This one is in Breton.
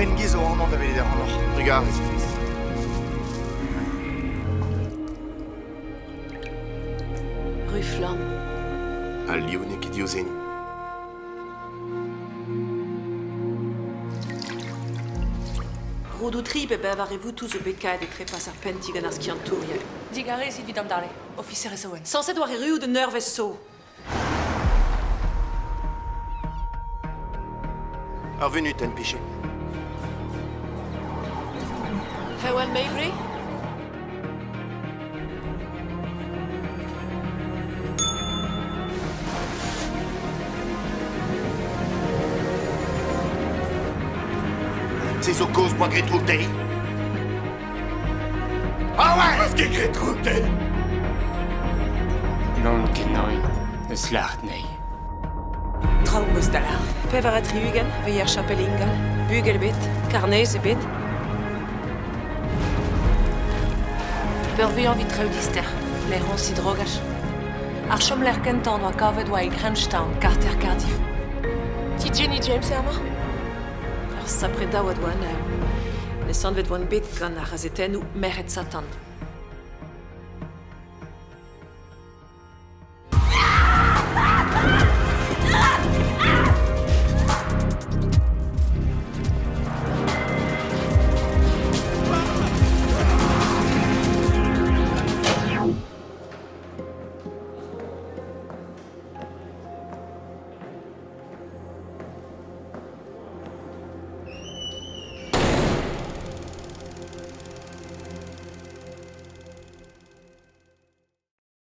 Bengi zo amañ da welet ac'hanoc'h. Trugarez, Chris. Ru Flamm. Al liv n'eo ket diouzh hini. Roudoù tri pe bevar e votoù zo bet kaet e trepas ar pennti gant ar skiantourien. Digarez evit an dale, ofiserez Owen. Sañset war erruout un eurvezh zo. Ur vunutenn, Pichet. Hywel Mabry? Se zo kaoz boa graet droug dezhi. Ah ouais! Peus ket graet droug dezhi! N'on ket neuze, n'eus lâret anezhi. Traoù 'meus da lâret. 64, veier chapel ingal, bugel ebet, karnez ebet. Peurvuiañ evit traoù dister, laeroñsi drogach. Ar chomlec'h kentañ 'noa kavet oa e Grangetown, karter Cardiff. Ti Jenny James eo amañ? Ur sapre daouad 'oa anezho. Lesanvet 'oant bet gant ar c'hazetennoù Merc'hed Satan.